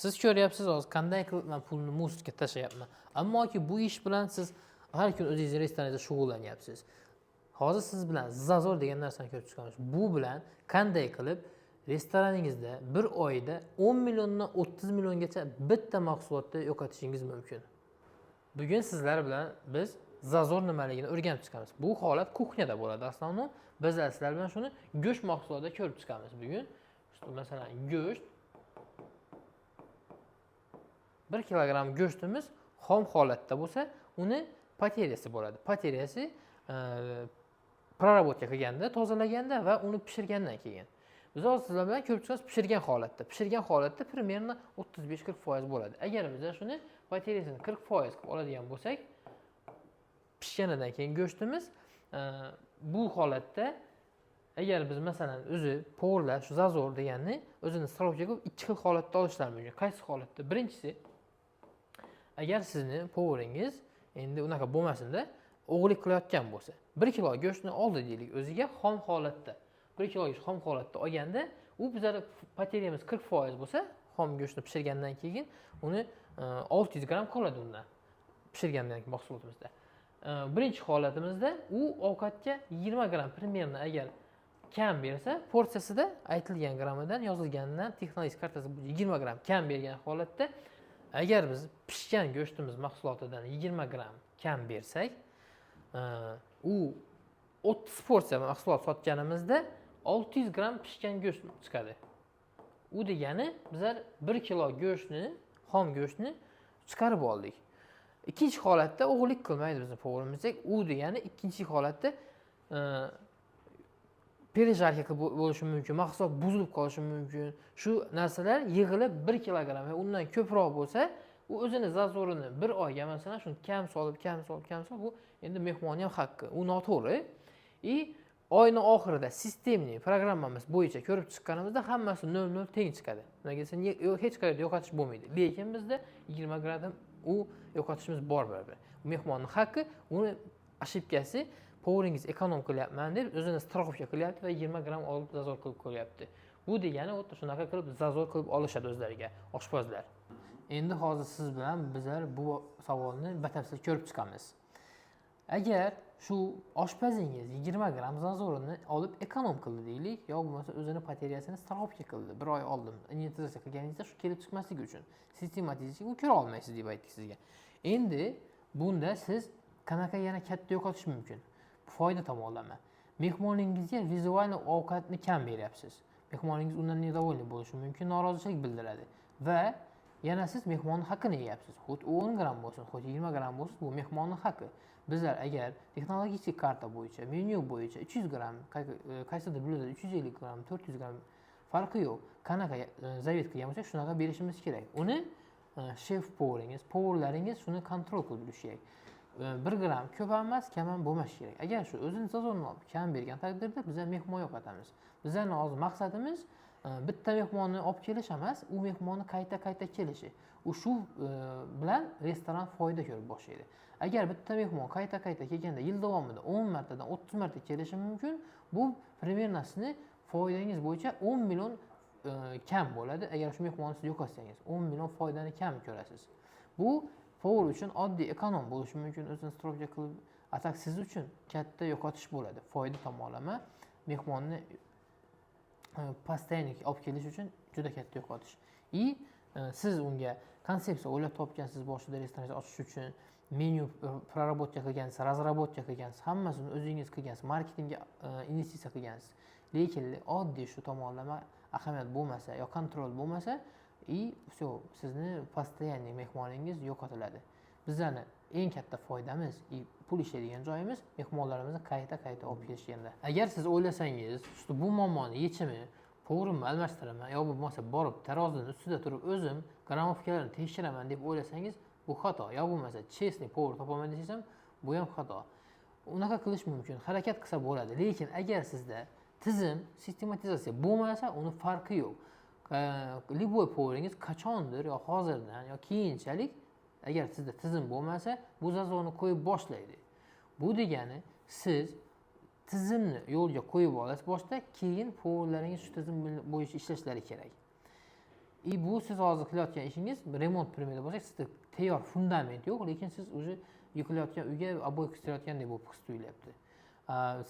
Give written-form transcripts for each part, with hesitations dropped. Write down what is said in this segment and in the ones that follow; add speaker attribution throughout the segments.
Speaker 1: Siz ko'ryapsiz, hozir qanday qilib man pulni мусор ga tashlayapman. Ammoki bu ish bilan siz har kun o'zingizni restorangizda shug'ullanyapsiz. Hozir siz bilan зазор degan narsani ko'rib chiqamiz. Bu bilan qanday qilib restoraningizda bir oyda 10 milliondan 30 milliongacha bitta mahsulotni yo'qotishingiz mumkin. Bugun sizlar bilan biz зазор nimaligini o'rganib chiqamiz. Bu holat кухня da bo'ladi основном. Bizlar sizlar bilan shuni go'sht mahsulotida ko'rib chiqamiz bugun. Masalan, go'sht, 1 kilogramm go'shtimiz xom holatda bo'lsa, uni потеря si bo'ladi. Потеря si проработка qilganda, tozalaganda va uni pishirgandan keyin. Biz hozir sizlar bilan ko'rib chiqamiz pishirgan holatda. Pishirgan holatda примерно 35-40% bo'ladi. Agar biz shuni потеря sini 40% qilib oladigan bo'lsak, pishganidan keyin go'shtimiz, bu holatda agar biz, masalan, o'zi повар lar shu зазор deganni o'zini страховка qilib ikki xil holatda olishlari mumkin. Qaysi holatda? Birinchisi, agar sizni повар ingiz, endi unaqa bo'lmasinda, o'g'irlik qilayotgan bo'lsa, 1 kilo go'shtni oldi deylik o'ziga xom holatda. 1 kilo go'sht xom holatda olganda, u bizlar потеря miz 40% bo'lsa, xom go'shtni pishirgandan keyin uni 600 gramm qoladi undan pishirgandan keyin mahsulotimizda. Birinchi holatimizda u ovqatga 20 gramm примерно agar kam bersa, porsiyasida aytilgan grammidan, yozilganidan, texnologik kartasi bo'yicha 20 gramm kam bergan holatda, agar biz pishgan go'shtimiz mahsulotidan 20 gramm kam bersak, u 30 porsiya mahsulot sotganimizda 600 gramm pishgan go'sht chiqadi. U degani bizlar 1 kilo go'shtni, xom go'shtni chiqarib oldik. Ikkinchi holatda o'g'irlik qilmaydi bizni повар imiz. U degani ikkinchi holatda пережарка qilib bo'lishi mumkin, mahsulot buzilib qolishi mumkin. Shu narsalar yig'ilib 1 kilogramm va undan ko'proq bo'lsa, u o'zini зазор ini bir oyga, masalan, shuni kam solib, kam solib, kam solib, bu endi mehmonni ham haqqi, u noto'g'ri. И oyni oxirida системный programmamiz bo'yicha ko'rib chiqqanimizda hammasi 0,0 teng chiqadi. Nimaga desa, hech qayerda yo'qotish bo'lmaydi, lekin bizda 20 gramm u yo'qotishimiz bor baribir. Mehmonni haqqi, uni ошибка si, повар ingiz эконом qilyapman deb o'zini страховка qilyapti va 20 gramm olib зазор qilib qo'yapti. Bu degani xuddi shunaqa qilib зазор qilib olishadi o'zlariga oshpazlar. Endi hozir siz bilan bizlar bu savolni batafsil ko'rib chiqamiz. Agar shu oshpazingiz 20 gramm зазор ini olib эконом qildi deylik, yo bo'lmasa o'zini потеря sini страховка qildi bir oy oldin, inventarizatsiya qilganingizda shu kelib chiqmasligi uchun sistematik u ko'ra olmaysiz deb aytdik sizga. Endi bunda siz qanaqa yana katta yo'qotish mumkin foyda tomonlama? Mehmoningizga визуально ovqatni kam beryapsiz, mehmoningiz undan недовольный bo'lishi mumkin, norozichilik bildiradi va yana siz mehmonni haqqini yeyapsiz. Хоть u 10 gramm bo'lsin, хоть 20 gramm bo'lsin, bu mehmonni haqqi. Bizlar agar texnologik karta bo'yicha, menyu bo'yicha 300 gramm, qaysidir блюдо da 350 gramm, 400 gramm, farqi yo'q, qanaqa завет qilgan bo'lsak, shunaqa berishimiz kerak. Uni шеф повар ingiz, повар laringiz shuni контроль qilib yurishi kerak. 1 gramm ko'p ham emas, kam ham bo'lmashi kerak. Agar shu o'zini зазор ini olib kam bergan taqdirda biza mehmon yo'qotamiz. Bizani hozir maqsadimiz bitta mehmonni olib kelish emas, u mehmonni qayta qayta kelishi. U shu bilan restoran foyda ko'rib boshlaydi. Agar bitta mehmon qayta qayta kelganda, yil davomida 10 martadan 30 marta kelishi mumkin. Bu примерно sizni foydangiz bo'yicha 10 million kam bo'ladi. Agar shu mehmonni siz yo'qotsangiz, 10 million foydani kam ko'rasiz. Bu повар uchun oddiy эконом bo'lishi mumkin, o'zini страховка qilib, а так siz uchun katta yo'qotish bo'ladi foyda tomonlama. Mehmonni постоянно olib kelish uchun juda katta yo'qotish. И siz unga konsepsiya o'ylab topgansiz boshida restoran ochish uchun, menyu проработка qilgansiz, разработка qilgansiz, hammasini o'zingiz qilgansiz, marketingga investitsiya qilgansiz, lekin oddiy shu tomonlama ahamiyat bo'lmasa yo контроль bo'lmasa, и все, sizni постоянный mehmoningiz yo'qotiladi. Bizlarni eng katta foydamiz и pul ishlaydigan joyimiz mehmonlarimizni qayta qayta olib kelishganda. Agar siz o'ylasangiz, что bu muammoni yechimi повар imni almashtiraman yo bo'lmasa borib tarozini ustida turib o'zim граммовка larni tekshiraman deb o'ylasangiz, bu xato. Yo bo'lmasa честный повар topaman desangiz ham, bu ham xato. Unaqa qilish mumkin, harakat qilsa bo'ladi, lekin agar sizda tizim, sistematizatsiya bo'lmasa, uni farqi yo'q. Любой повар ingiz qachondir, yo hozirdan, yo keyinchalik, agar sizda tizim bo'lmasa, bu зазор ni qo'yib boshlaydi. Bu degani siz tizimni yo'lga qo'yib olasiz boshida, keyin повар laringiz shu tizim bo'yicha ishlashlari kerak. И bu siz hozir qilayotgan ishingiz remont пример da bo'lsak, sizda tayyor fundament yo'q, lekin siz уже yiqilayotgan uyga обой qistirayotgandek bo'lib his tuyulyapti.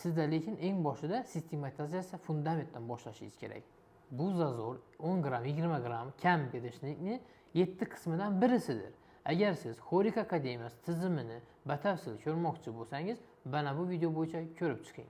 Speaker 1: Sizda lekin eng boshida sistematizatsiya fundamentdan boshlashingiz kerak. Bu зазор 10 gramm, 20 gramm kam berishlikni 7 qismidan birisidir. Agar siz Xorik akademiyasi tizimini batafsil ko'rmoqchi bo'lsangiz, mana bu video bo'yicha ko'rib chiqing.